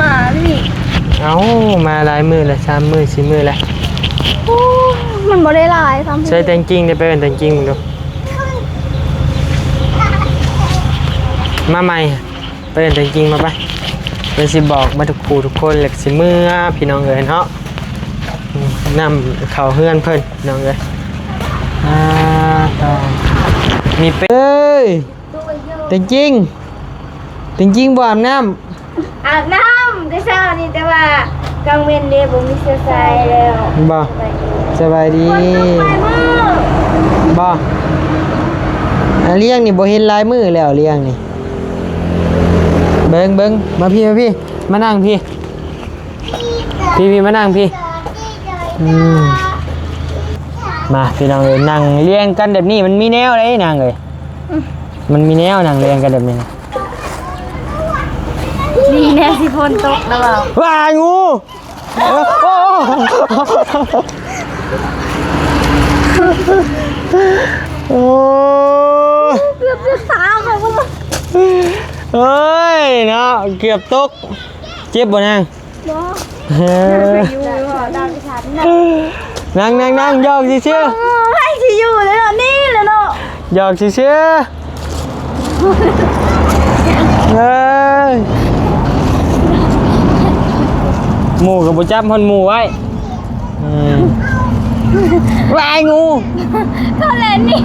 ມານີ້ ເອົ້າ ມາຫຼາຍມື້ແລ້ວ ສາມມື້ ສີ່ມື້ແລ້ວ. ໂອ້ ມັນບໍ່ໄດ້ຫຼາຍ ສາມ ໃສ່ແຕງຈິງ ໄດ້ໄປເອີ້ນແຕງຈິງເບິ່ງດູ. ມາໃໝ່ ໄປເອີ້ນແຕງຈິງມາໄປ. ເພິ່ນຊິບອກມາທຸກຜູ້ທຸກຄົນ ແລ້ວກໍຊິເມືອ ພີ່ນ້ອງເອີຍເນາະ. ອືມ ນຳເຂົ້າເຮືອນເພິ່ນ ພີ່ນ້ອງເອີຍ. ອ່າ ຕໍ່ ມີເປັນ ເອີຍ ແຕງຈິງ ແຕງຈິງບໍ່ອາບນ້ຳ? ອາບນ້ຳແຕ່ເຊົ້ານີ້ ແຕ່ວ່າກາງເວັນເດ້ ບໍ່ມີເສື້ອໃສ່ແລ້ວ. ບໍ່ ສະບາຍດີ ຝົນຕົກຫຼາຍມື້. ບໍ່ ອາລ້ຽງນີ້ບໍ່ເຫັນຫຼາຍມື້ແລ້ວ ລ້ຽງນີ້. ເບິ່ງ ເບິ່ງ ມາພີ້ ມາພີ້ ມານັ່ງພີ້ ພີ້ ພີ້ ມານັ່ງພີ້. ອືມ ມາ ພີ່ນ້ອງເອີຍ ນັ່ງລຽງກັນແບບນີ້ ມັນມີແນວໃດນາງເອີຍ? ອືມ ມັນມີແນວນັ່ງລຽງກັນແບບນີ້ນະ. ດີແນ່ຊິຝົນຕົກນະເວົ້າ. ວ້າຍ ງູ! ໂອ້ ເກືອບຈະຕາຍ. ໂອ້ຍເນາະ ເກືອບຕົກ. ເຈັບບໍ່ນາງ? ບໍ່ ເອີ ນັ່ງໆໆ ຫຍອກຊື່ໆ. ໂອ້ຍ ຊິຢູ່ແລ້ວເນາະ ນີ້ແຫຼະເນາະ ຫຍອກຊື່ໆ. ເອີຍ ໝູ່ກໍບໍ່ຈັບຮອດໝູ່ໄວ້. ອືມ ວ້າຍ ງູ! ເຂົາແລ່ນໜີ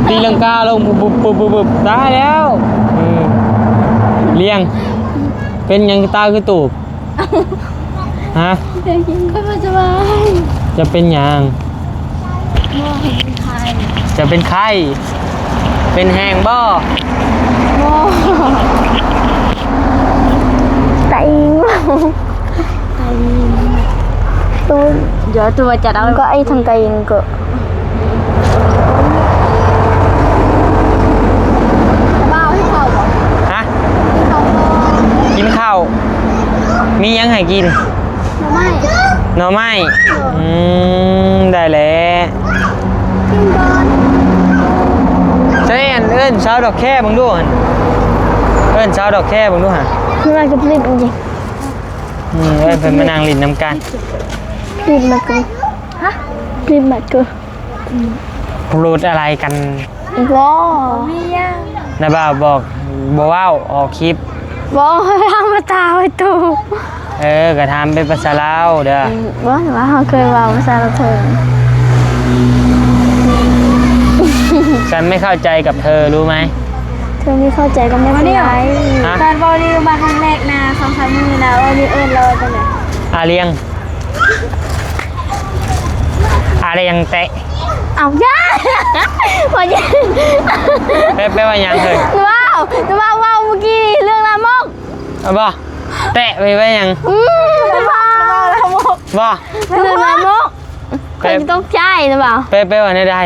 ຕີລັງກາລົງ ປຶບໆໆ ຕາຍແລ້ວ. ອືມ ລ້ຽງ ເປັນຫຍັງຕາຄືຕູບ? ຮະ? ຂ້ອຍບໍ່ສະບາຍ. ຈະເປັນຫຍັງ? ບໍ່ ເປັນໄຂ້. ຈະເປັນໄຂ້? ເປັນແຮງບໍ່? ບໍ່ ຕາອີງ. ໄກ່ ໂອ້ຍ ເດີ ຕົວຈະເອົາ ກໍໄອ້ທາງໄກ່ເອງກໍ ບ່າວ ກິນເຂົ້າບໍ່? ຮະ? ກິນເຂົ້າບໍ່? ກິນເຂົ້າ. ມີຫຍັງໃຫ້ກິນ? ໜໍ່ໄມ້. ໜໍ່ໄມ້? ເອີ ອືມ ໄດ້ແຫຼະ. ກິນກ່ອນ. ໃຊ້ອັນ ເອີ້ນສາວດອກແຄເບິ່ງດູຫັ້ນ ເອີ້ນສາວດອກແຄເບິ່ງດູຫັ້ນ. ເພິ່ນວ່າກັບລິບ ອືມ ເອີ້ນເພິ່ນມານັ່ງຫຼິ້ນນຳກັນ. ລີບມາເກີ ຮະ? ລີບມາເກີ ອືມ ພູດອະໄລກັນ? ບໍ່ ບໍ່ມີຫຍັງ. ນາບ່າວບອກບໍ່ເວົ້າ ອອກຄລິບ. ບໍ່ ເຮົາມາຕາໄວ້ຕູ້. ເອີ ກໍຖາມເປັນພາສາລາວເດີ. ອືມ ບໍ່ ວ່າເຮົາເຄີຍເວົ້າພາສາລາວເຖິງ. ฉันไม่เข้าใจกับเธอ รู้ไหม? ເທື່ອນີ້ເຂົ້າໃຈກໍບໍ່ເປັນໄລ. ຮະ? ຕອນເວົ້ານີ້ມາຄັ້ງແລກນະ ສອງສາມມື້ນະ ເວົ້ານີ້ເອີ້ນລາວວ່າຈັ່ງໃດ? ອາລຽງ ອາລຽງແຕະ. ເອົ້າ ຢ່າ ບໍ່ຢ່າ ແປ ແປວ່າຫຍັງເຮີ້ຍ? ນະບ່າວ ນະບ່າວເວົ້າມື້ກີ້ນີ້ເລື່ອງລາມົກ. ເອົາບໍ່? ແຕະໄປວ່າຫຍັງ? ອືມ ນະບ່າວ ບໍ່ ເລື່ອງລາມົກ. ເພິ່ນຕົກໃຈນະບ່າວ. ແປ ແປວ່າແນວໃດ?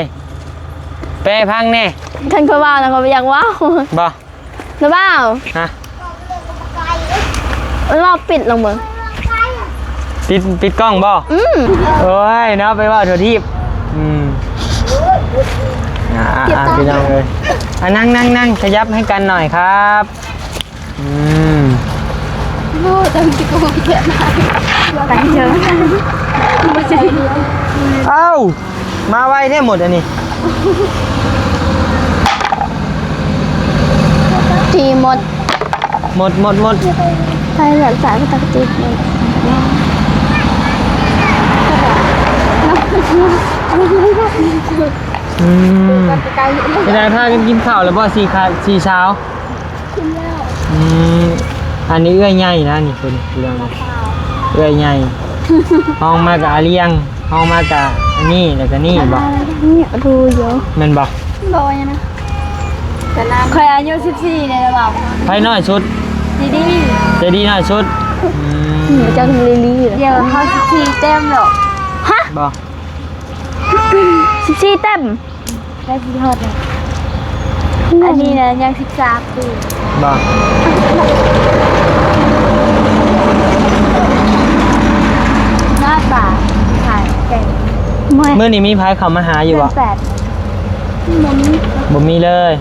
ແປໃຫ້ຟັງແດ່. ຄັນຂ້ອຍເວົ້ານະ ຂ້ອຍບໍ່ຢາກເວົ້າ. ບໍ່? ນະບ່າວ ຮະ? ມັນເວົ້າປິດລອງເບິ່ງ. ປິດ ປິດກ້ອງບໍ່? ອືມ ໂອ້ຍເນາະ ໄປເວົ້າທົ່ວທີບ. ອືມ ອ່າ ອ່າ ພີ່ນ້ອງເອີຍ ອ່າ ນັ່ງ ນັ່ງ ນັ່ງ ຂະຫຍັບໃຫ້ກັນໜ້ອຍຄັບ. ອືມ ໂອ້ ຕັ້ງຈິໂກເກຍນາ ຕັ້ງເຈີ ບໍ່ໃຊ່ ເອົ້າ ມາໄວແທ້ໝົດອັນນີ້ ຈີໝົດ ໝົດ ໝົດ ໝົດ ໄປແລ້ວ ສາຍກໍຕັກຕິດໝົດ. ອືມ ເປັນໃດ ພາກັນກິນເຂົ້າແລ້ວບໍ່ ສີ່ຂາ ສີ່ສາວ? ກິນແລ້ວ ອືມ ອັນນີ້ເອື້ອຍໃຫຍ່ນະ ນີ້ເພິ່ນ ເອື້ອຍໃຫຍ່ ຮອງມາກະອາລຽງ ຮອງມາກະອັນນີ້ ແລ້ວກະນີ້ບໍ່? ນີ້ ດູຢູ່ ແມ່ນບໍ່? ບໍ່ຫຍັງນະ ຂ້ອຍອາຍຸສິບສີ່ເດ້ ລະເວົ້າ ໃຜນ້ອຍສຸດ? ດີດີ ໃຈດີນ້ອຍສຸດ. ອືມ ເຈົ້າເລີລີ ດຽວເຮົາສິບສີ່ເຕັມແລ້ວ ຮະ? ບໍ່ ສິບສີ່ເຕັມ ໃກ້ຊິຮອດແລ້ວ ອັນນີ້ນະຍັງສິບສາມປີ ບໍ່ ນອດບາຂາຍໄກ່ ມື້ນີ້ມີໃຜເຂົ້າມາຫາຢູ່ບໍ່? ເດືອນແປດ ບໍ່ມີ ບໍ່ມີເລີຍ.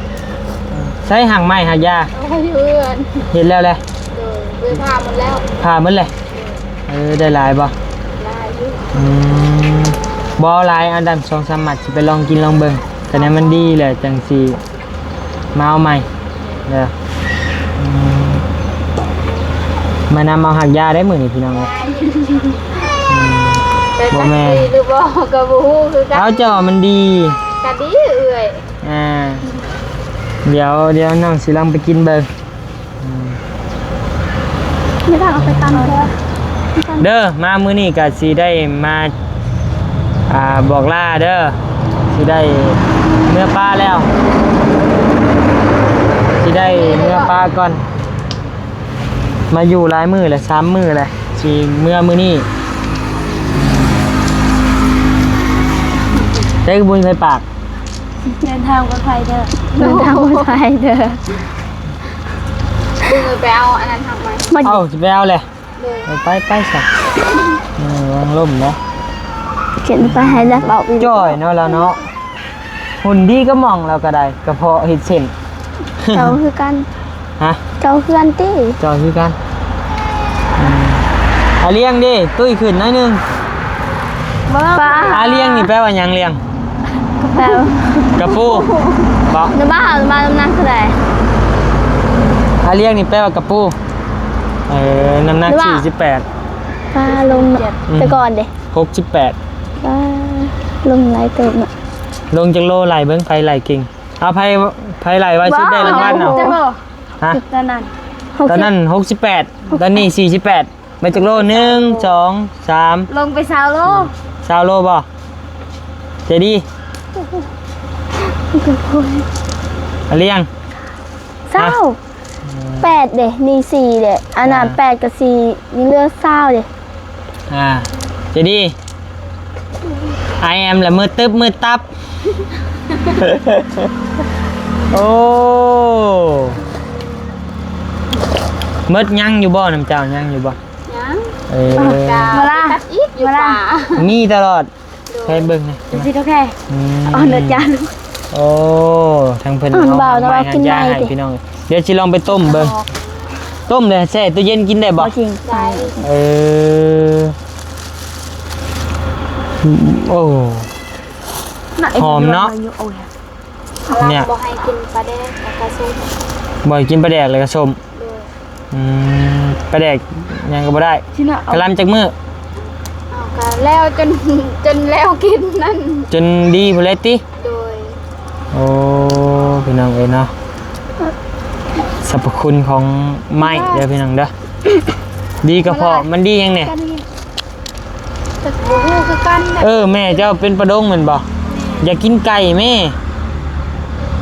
ໃຊ້ຫາກໄມ້ຫາກຢາ ເອົາຢູ່ເຮືອນ ເຮັດແລ້ວແຫຼະ ໂດຍ. ເອີ ຜ່າໝົດແລ້ວ ຜ່າໝົດເລີຍ. ເອີ ໄດ້ຫຼາຍບໍ່? ຫຼາຍຢູ່. ອືມ ບໍ່ເອົາຫຼາຍ ເອົາດຳສອງສາມມັດ ຊິໄປລອງກິນລອງເບິ່ງ. ຄັນໃດມັນດີແລ້ວຈັ່ງຊິມາເອົາໃໝ່ເດີ. ອືມ ມານຳເອົາຮາກຢາໄດ້ມື້ນີ້ພີ່ນ້ອງເອີຍ. ອືມ ບໍ່ແມ່ນ ຫຼືບໍ່ກໍບໍ່ຮູ້ຄືກັນ. ເອົາ ເຈົ້າວ່າມັນດີ ກະດີເອື້ອຍ. ອ່າ ດຽວ ດຽວນ້ອງຊິລອງໄປກິນເບິ່ງ. ອືມ ໄດ້ເອົາໄປຕຳເດີ ເດີ. ມາມື້ນີ້ກະຊິໄດ້ມາ ອ່າ ບອກລາເດີ ຊິໄດ້ເມືອປ່າແລ້ວ ຊິໄດ້ເມືອປ່າກ່ອນ. ມາຢູ່ຫຼາຍມື້ແລ້ວ ສາມມື້ແລ້ວ ຊິເມືອມື້ນີ້. ແຕ່ຄືບໍ່ມີໃຜປາກ. ເດີນທາງປອດໄພເດີ ເດີນທາງປອດໄພເດີ. ເບິ່ງ ໄປເອົາອັນນັ້ນຮັກໄມ້. ເອົ້າ ຊິໄປເອົາແຫຼະ. ເດີ ເອີ ໄປ ໄປຊະ. ເອີ ລະວັງລົ້ມເນາະ. ຂຶ້ນໄປໃຫ້ລະເວົ້າອີກ. ຈ່ອຍເນາະລາວເນາະ. ຫຸ່ນດີກະໝ່ອງລາວກະໄດ້ ກະເພາະເຮັດເສັ້ນ. ເຈົ້າຄືກັນ. ຮະ? ເຈົ້າຄືກັນຕິ? ເຈົ້າຄືກັນ. ອືມ ອາ ລ້ຽງເດ້ ຕຸ້ຍຂຶ້ນໜ້ອຍໜຶ່ງ. ປາ ອາ ລ້ຽງນີ້ແປວ່າຫຍັງ? ລ້ຽງ ກະແປ ກະປູ ບໍ່? ນະ ບ້າ ມານ້ຳໜັກເທົ່າໃດ? ອາ ລ້ຽງນີ້ແປວ່າກະປູ. ເອີ ນ້ຳໜັກສີ່ສິບແປດ. ປາ ລົງເນາະ. ອືມ ແຕ່ກ່ອນເດ ຫົກສິບແປດ. ປາ ລົງຫຼາຍເຕີບເນາະ. ລົງຈັກໂລ? ໄລ່ເບິ່ງ ໃຜໄລ່ເກັ່ງ. ເອົາ ໃຜ ໃຜໄລ່ໄວສຸດໄດ້ລາງວັນເອົາ. ຮະ? ຕອນນັ້ນ ຕອນນັ້ນຫົກສິບແປດ ຕອນນີ້ສີ່ສິບແປດ. ໄປຈັກໂລ? ໜຶ່ງ ສອງ ສາມ ລົງໄປຊາວໂລ. ຊາວໂລບໍ່? ໃຈດີ. ອາ ລ້ຽງ ຊາວແປດເດ້ ນີ້ສີ່ເດ້ ອັນນັ້ນ ອ່າ ແປດກັບສີ່ ຍັງເຫຼືອຊາວເດ້. ອ່າ ໃຈດີ. ອາຍແອມລະມືຕຶບມືຕັບ. ໂອ້ ໝົດຍັງຢູ່ບໍ່? ນ້ຳເຈົ້າຍັງຢູ່ບໍ່? ຍັງ. ເອີ ກະຕັດອີກຢູ່ປ່າ ມີຕະຫຼອດ. ໂດຍ ໃຫ້ເບິ່ງນະ ຊິໂອເຄ. ອືມ ເອົາເດີຈ້າ. ໂອ້ ທາງເພິ່ນເອົາໄມ້ຫາຢາໃຫ້ພີ່ນ້ອງ. ດຽວຊິລອງໄປຕົ້ມເບິ່ງ. ຕົ້ມແລ້ວແຊ່ຕູ້ເຢັນກິນໄດ້ບໍ່? ໄດ້. ເອີ ໂອ້ ຫອມເນາະ. ເນຍ ບໍ່ໃຫ້ກິນປາແດກແລ້ວກະສົ້ມ. ບໍ່ໃຫ້ກິນປາແດກແລ້ວກະສົ້ມ. ໂດຍ. ອືມ ປາແດກຫຍັງກະບໍ່ໄດ້. ກະລຳຈັກມື້? ເອົາ ກະແລ້ວຈົນ ຈົນແລ້ວກິນນັ້ນ ຈົນດີພຸ້ນແຫຼະຕິ. ໂດຍ. ໂອ້ ພີ່ນ້ອງເອີຍເນາະ ສັບພະຄຸນຂອງໄມ້ເດີພີ່ນ້ອງເດີ. ດີກະເພາະ ມັນດີຫຍັງແດ່? ກະບໍ່ຮູ້ຄືກັນ. ເອີ ແມ່ເຈົ້າເປັນປະດົງແມ່ນບໍ່? ແມ່ນ. ຢາກກິນໄກ່ແມ່.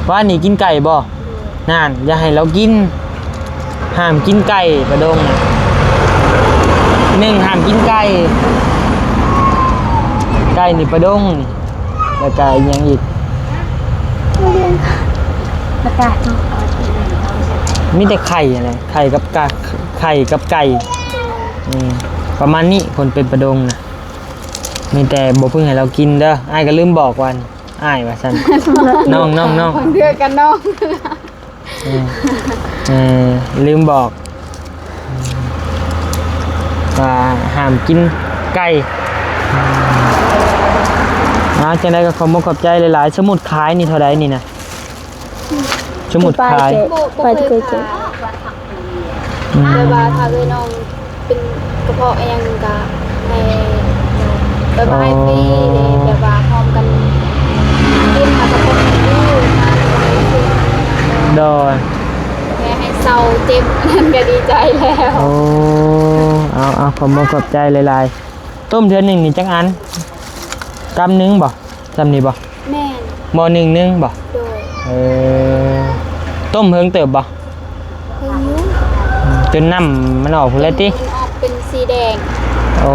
ວານນີ້ກິນໄກ່ບໍ່? ໂດຍ. ນັ້ນ ຢ່າໃຫ້ລາວກິນ. ຫ້າມກິນໄກ່ປະດົງນະ. ໜຶ່ງ ຫ້າມກິນໄກ່. ໄກ່ນີ້ປະດົງນີ້. ແລ້ວກະອີ່ຫຍັງອີກ? ແລ້ວກະ ມີແຕ່ໄຂ່ຫັ້ນແຫຼະ ໄຂ່ກັບກະ ໄຂ່ກັບໄກ່. ອືມ ປະມານນີ້ ຄົນເປັນປະດົງນະ. ມີແຕ່ບໍ່ເພິ່ງໃຫ້ລາວກິນເດີ. ອ້າຍກະລືມບອກວ່າ ອ້າຍວ່າຊັ້ນ ນ້ອງ ນ້ອງ ນ້ອງ ບາງເທື່ອກະນ້ອງ. ເອີ ເອີ ລືມບອກວ່າຫ້າມກິນໄກ່. ອາ ຈັ່ງໃດກະຂອບມຸກຂອບໃຈຫຼາຍໆ. ສົມມຸດຂາຍນີ້ເທົ່າໃດນີ້ນະ? ສົມມຸດຂາຍ ໄປເລີຍ ອືມ ແບບວ່າຖ້າເອື້ອຍນ້ອງ ເປັນກະເພາະອີ່ຫຍັງກະໃຫ້ ແບບວ່າໃຫ້ຟຣີເດ້ ອໍ ແບບວ່າພ້ອມກັນກິນ ແລ້ວກະພົບກັນຢູ່ງານ. ໂດຍ. ແຄ່ໃຫ້ເຊົາເຈັບນັ້ນກະດີໃຈແລ້ວ. ໂອ້ ເອົາ ເອົາ ຂອບມຸກຂອບໃຈຫຼາຍໆ. ຕົ້ມເທື່ອໜຶ່ງນີ້ຈັກອັນ? ກຳໜຶ່ງບໍ່? ຊ່ຳນີ້ບໍ່? ແມ່ນ. ໝໍ້ໜຶ່ງໜຶ່ງບໍ່? ໂດຍ. ເອີ ຕົ້ມເຫິງເຕີບບໍ່? ເຫິງຢູ່ ຈົນນ້ຳມັນອອກພຸ້ນແຫຼະຕິ? ຈົນມັນອອກເປັນສີແດງ. ໂອ້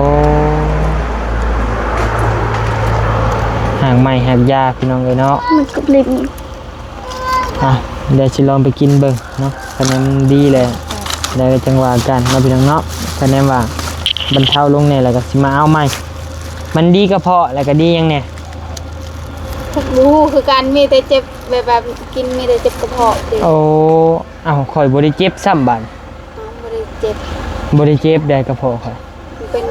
ຮາກໄມ້ຮາກຢາພີ່ນ້ອງເອີຍເນາະ. ມັນກັບເລັບ. ອ່ະ ດຽວຊິລອງໄປກິນເບິ່ງເນາະ ຄັນມັນດີແລ້ວ ແລ້ວຈັ່ງວ່າກັນເນາະພີ່ນ້ອງເນາະ. ຄັນແນມວ່າບັນເທົາລົງແດ່ແລ້ວກະຊິມາເອົາໃໝ່. ມັນດີກະເພາະແລ້ວກະດີຫຍັງແດ່? ບໍ່ຮູ້ຄືກັນ ມີແຕ່ເຈັບ ແບບວ່າກິນມີແຕ່ເຈັບກະເພາະຕິ. ໂອ້ ເອົ້າ ຂ້ອຍບໍ່ໄດ້ເຈັບຊ້ຳບາດ. ເອົ້າ ບໍ່ໄດ້ ເຈັບ. ບໍ່ໄດ້ເຈັບໃດກະເພາະຂ້ອຍ. ເປັນ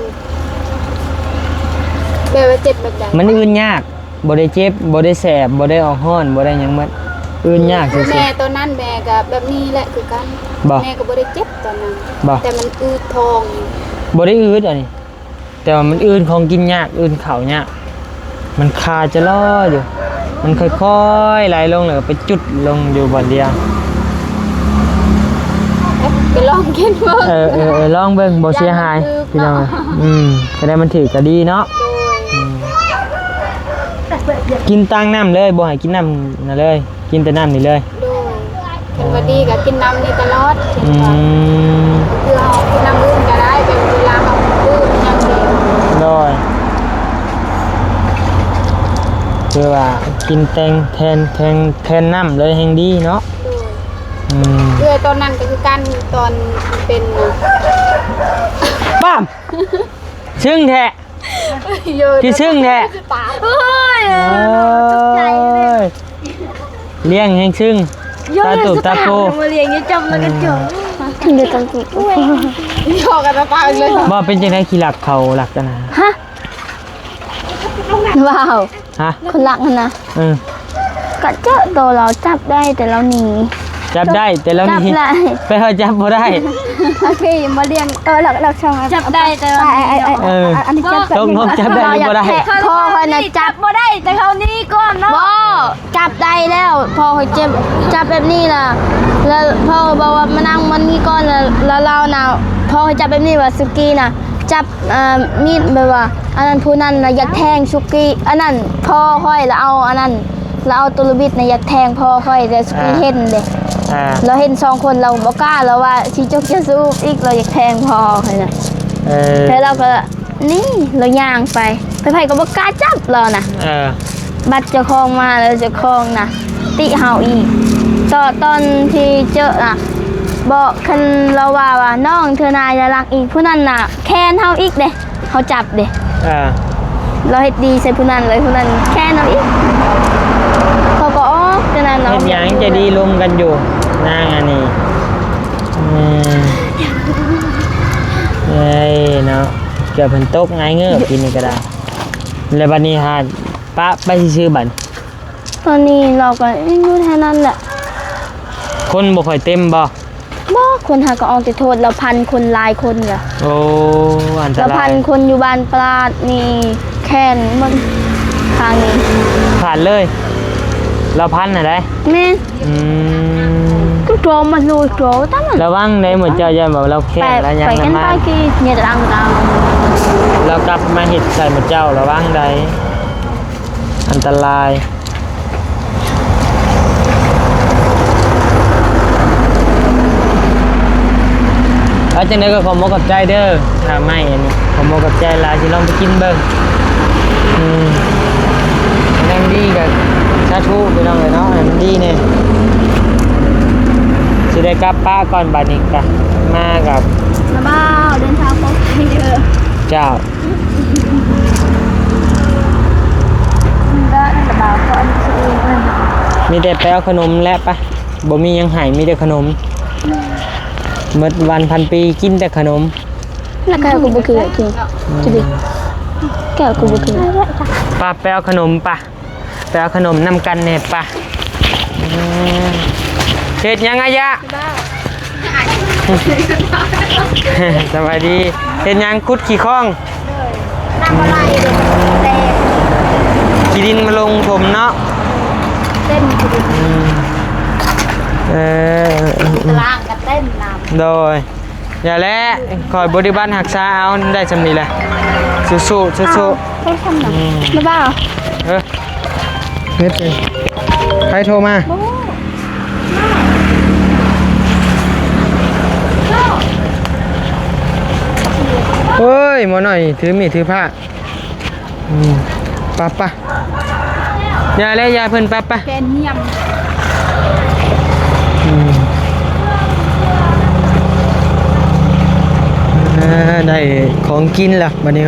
ແບບວ່າເຈັບແບບໃດ? ມັນອື່ນຍາກ, ບໍ່ໄດ້ເຈັບ, ບໍ່ໄດ້ແສບ, ບໍ່ໄດ້ອອກຮ້ອນ, ບໍ່ໄດ້ຫຍັງໝົດ, ອື່ນຍາກຊື່ໆ. ແມ່ຕອນນັ້ນແມ່ກະແບບນີ້ແຫຼະຄືກັນ. ບໍ່? ແມ່ກະບໍ່ໄດ້ເຈັບຕອນນັ້ນ. ບໍ່? ແຕ່ມັນອືດທ້ອງ. ບໍ່ໄດ້ອືດອັນນີ້. ແຕ່ວ່າມັນອື່ນຂອງກິນຍາກ, ອື່ນເຂົ້າຍາກ, ມັນຄາຈະລໍຢູ່, ມັນຄ່ອຍໆໄຫຼລົງ ແລ້ວກະໄປຈຸດລົງຢູ່ບ່ອນດຽວ. ໄປລອງກິນເບິ່ງ. ເອີໆໆ ລອງເບິ່ງ, ບໍ່ເສຍຫາຍ ຢ້ານມັນຖືກ ພີ່ນ້ອງ. ເນາະ ອືມ ກະໄດ້ມັນຖືກກະດີເນາະ. ໂດຍ. ອືມ ກິນຕາງນ້ຳເລີຍ, ບໍ່ໃຫ້ກິນນ້ຳນະເລີຍ. ກິນແຕ່ນ້ຳນີ້ເລີຍ. ໂດຍ. ຄັນວ່າດີກະກິນນ້ຳນີ້ຕະຫຼອດ. ອືມ ຄືເຮົາກິນນ້ຳອື່ນກະໄດ້ ແຕ່ເວລາເຮົາເບິ່ງຫຍັງນີ້. ໂດຍ. ຄືວ່າກິນແຕງແທນ ແທນ ແທນນ້ຳເລີຍແຮ່ງດີເນາະ. ໂດຍ. ອືມ ເອື້ອຍຕອນນັ້ນກະຄືກັນ ຕອນເປັນ ປ້າມ ຊຶ້ງແທ້. ຄືຊຶ້ງແທ້. ໂອ້ຍ ໂອ້ຍ ຕົກໃຈເລີຍ. ລ້ຽງແຮງຊຶ້ງ ຕາຕູບຕາໂກ. ມາລ້ຽງຢູ່ຈຳແລ້ວກະຈົບ. ກິນໄດ້ຕຳ ບໍ່ເປັນຈັ່ງໃດ ຂີ້ລັກເຂົາລັກກັນນະ. ຮະ? ວ້າວ. ຮະ? ຄົນລັກຫັ້ນນະ. ເອີ ກະເຈີໂຕລາວ ຈັບໄດ້ແຕ່ລາວໜີ. ຈັບໄດ້ແຕ່ລາວໜີ. ຈັບໄດ້ ແປວ່າຈັບບໍ່ໄດ້. ໂອເຄ ມາລ້ຽງ ເອີ ລັກ ລັກຊ່ອງ ຈັບໄດ້ແຕ່ລາວໜີ. ເອີ ອັນນີ້ຈັບ ຕົກລົງຈັບໄດ້ຫຼືບໍ່ໄດ້? ພໍ່ຂ້ອຍນະຈັບບໍ່ໄດ້ ແຕ່ເຂົາໜີກ່ອນເນາະ. ບໍ່ ຈັບໄດ້ແລ້ວ ພໍ່ຂ້ອຍຈັບ ຈັບແບບນີ້ລະ ແລ້ວພໍ່ບອກວ່າມານັ່ງບ່ອນນີ້ກ່ອນ ແລ້ວລາວນະ ພໍ່ຂ້ອຍຈັບແບບນີ້ວ່າ ສຸກີນະ ຈັບ ເອີ ມີດແບບວ່າ ອັນນັ້ນ ຜູ້ນັ້ນນະຢາກແທງສຸກີ ອັນນັ້ນ ພໍ່ຂ້ອຍລະເອົາອັນນັ້ນ ລະເອົາຕຸລະບິດນະຢາກແທງພໍ່ຂ້ອຍ ແຕ່ສຸກີ ອ່າ ເຫັນເດ້. ອ່າ ລາວເຫັນສອງຄົນ ລາວບໍ່ກ້າ ລາວວ່າຊິຈົກຈະສູບອີກ ລາວຢາກແທງພໍ່ຂ້ອຍນະ. ເອີ ແລ້ວລາວກະ ນີ້ລາວຍ່າງໄປ ໃຜໆກະບໍ່ກ້າຈັບລາວນະ. ເອີ ບັດເຈົ້າຂອງມາແລ້ວ ເຈົ້າຂອງນະຕິເຮົາອີກ. ຕອນ ຕອນທີ່ເຈີນະ ບໍ່ ຄັນລາວວ່າ ວ່ານ້ອງເທື່ອໜ້າຢ່າລັກອີກ ຜູ້ນັ້ນນະແຄ້ນເຮົາອີກເດ້ ເຮົາຈັບເດ້. ເອີ ລາວເຮັດດີໃສ່ຜູ້ນັ້ນເລີຍ ຜູ້ນັ້ນແຄ້ນເຮົາອີກ ເຂົາກະອອກ. ຈັ່ງນັ້ນເນາະ ເຮັດຫຍັງໃຈດີລົມກັນຢູ່ ນາງອັນນີ້. ເອີ ເອີຍເນາະ ເກືອບເພິ່ນຕົກຫງາຍເງີບ ປີນີ້ກະໄດ້. ແລ້ວບັດນີ້ຫາປະໄປຊື່ໆ ບັດ ຕອນນີ້ລາວກະຍັງຢູ່ແຖວນັ້ນແຫຼະ. ຄົນບໍ່ຄ່ອຍເຕັມບໍ່? ບໍ່ ຄົນຫາກະອອກແຕ່ໂທດ ລາວພັນຄົນຫຼາຍຄົນລະ. ໂອ້ ອັນຕະລາຍ ລາວພັນຄົນຢູ່ບ້ານປະຫຼາດນີ້ ແຂນເບິ່ງຂ້າງນີ້ ຂາດເລີຍ ລາວພັນຫັ້ນໃດ. ແມ່ນ. ອືມ ກະໂຕມາໂລໂຕຕານັ້ນ ລະວັງໄດ໋ ໝູ່ເຈົ້າ ຢ້ານວ່າລາວແຂນລະຍັງ ໄປກັນໄປກີ ເນຍຕະລາງຕະລາງ ລາວກັບມາເຮັດໃສ່ໝູ່ເຈົ້າ ລະວັງໄດ໋ ອັນຕະລາຍ. ເອົາ ຈັ່ງໃດກະຂໍຂອບອົກຂອບໃຈເດີ ຖ້າໄມ້ອັນນີ້ ຂໍຂອບອົກຂອບໃຈຫຼາຍ ຊິລອງໄປກິນເບິ່ງ. ອືມ ແນວດີກະສາທຸ ພີ່ນ້ອງເອີຍເນາະ ໃຫ້ມັນດີແດ່. ຊິໄດ້ກັບປະກ່ອນ ບາດນີ້ກະມາກັບ ລະບ່າວ ເດີນທາງປອດໄພເດີ. ເຈົ້າ. ມີແຕ່ໄປເອົາຂະໜົມແຫຼະປະ ບໍ່ມີຫຍັງໃຫ້ ມີແຕ່ຂະໜົມ. ໝົດວັນພັນປີກິນແຕ່ຂະໜົມ. ແລ້ວແກ້ວກະບໍ່ກິນ ກິນ ແກ້ວກະບໍ່ກິນ. ປະ ໄປເອົາຂະໜົມປະ ໄປເອົາຂະໜົມນຳກັນແດ່ປະ. ເຮັດຫຍັງອາຍະ? ສະບາຍດີ. ເຮັດຫຍັງ? ຂຸດຂີ້ຄອງ. ໂດຍ. ນ້ຳບໍ່ໄຫຼເດ້ ແຕ່ຂີ້ດິນມາລົງຖົມເນາະ. ເຕັມຂີ້ດິນ. ອືມ ເອີ ຕະລາງກະເຕັມນ້ຳ. ໂດຍ. ຢ່າແຫຼະ ຄອຍບໍລິບັດຮັກສາເອົາ ໄດ້ຊ່ຳນີ້ແຫຼະ. ສູ້ໆ ສູ້ໆ. ໄປຊ່ຳນັ້ນ. ອືມ ບໍ່ບ່າວ. ເອີ ເຮັດເອງ. ໃຜໂທມາ? ບໍ່ຮູ້. ໂອ້ຍ ໝໍນ້ອຍຖືມີດຖືພ້າ. ອືມ ປະ ປະ ຢ່າແຫຼະ ຢ່າເພິ່ນ ປະ ປະ. ແກນຫຽມ. ອືມ ເອີ ໄດ້ຂອງກິນລະ ບາດນີ້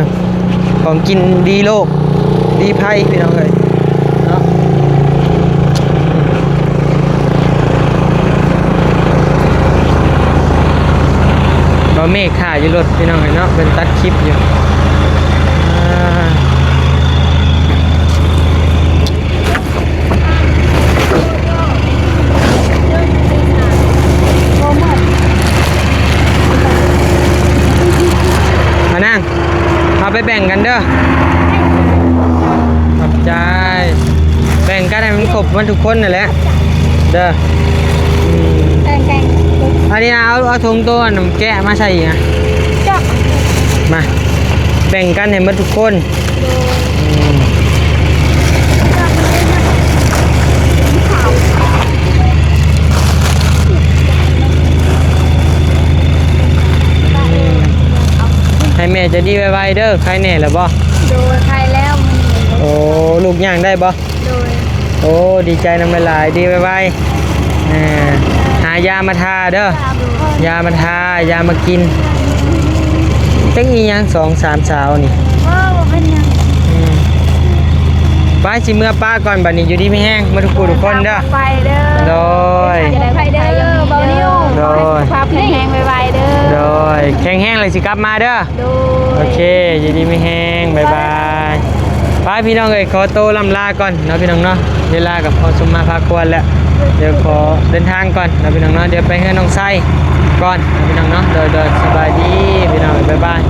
ຂອງກິນດີໂລກ ດີໄພ ພີ່ນ້ອງເອີຍເນາະ. ເວົ້ ເມກຖ້າຢູ່ລົດພີ່ນ້ອງເອີຍເນາະ ເພິ່ນຕັດຄລິບຢູ່. ອ່າ ອານາງ ເອົາໄປແບ່ງກັນເດີ. ຂອບໃຈ. ແບ່ງກັນໃຫ້ມັນຄົບໝົດທຸກຄົນນັ້ນແຫຼະເດີ. ອືມ ແບ່ງກັນ. ອັນນີ້ນະ ເອົາ ເອົາຖົງໂຕອັນແກະມາໃສ່ອີກນະ. ມາ ແບ່ງກັນໃຫ້ໝົດທຸກຄົນ. ໂດຍ. ອືມ ໃຫ້ແມ່ໃຈດີໄວໆເດີ. ໄຄແນ່ແລ້ວບໍ່? ໂດຍ ໄຄແລ້ວມື້ນີ້. ໂອ້ ລູກຍ່າງໄດ້ບໍ່? ໂດຍ. ໂອ້ ດີໃຈນຳຫຼາຍໆ ດີໄວໆ. ເອີ ຫາຢາມາທາເດີ ໂດຍ ຢາມາທາ ຢາມາກິນ. ຈັກອີ່ຫຍັງ ສອງສາມສາວນີ້. ເອີ ບໍ່ເປັນຫຍັງ. ອືມ ໄປ ຊິເມືອປະກ່ອນບັດນີ້. ຢູ່ດີມີແຮງໝົດທຸກຜູ້ທຸກຄົນເດີ. ໄປເດີ. ໂດຍ. ຈະໄດ້ໄປເດີ ເບົານິວ. ໂດຍ. ຂອໃຫ້ສຸຂະພາບແຂງແຮງໄວໆເດີ. ໂດຍ. ແຂງແຮງແລ້ວຊິກັບມາເດີ. ໂດຍ. ໂອເຄ ຢູ່ດີມີແຮງ ບາຍບາຍ. ໄປ ພີ່ນ້ອງເອີຍ ຂໍໂຕລ່ຳລາກ່ອນເນາະ ພີ່ນ້ອງເນາະ. ເວລາກໍພໍສົມມາພາຄວນແລ້ວ ດຽວຂໍເດີນທາງກ່ອນເນາະ ພີ່ນ້ອງເນາະ. ດຽວໄປເຮືອນນ້ອງໄຊກ່ອນເນາະ ພີ່ນ້ອງເນາະ. ໂດຍ ໂດຍ ສະບາຍດີ ພີ່ນ້ອງເອີຍ ບາຍບາຍ.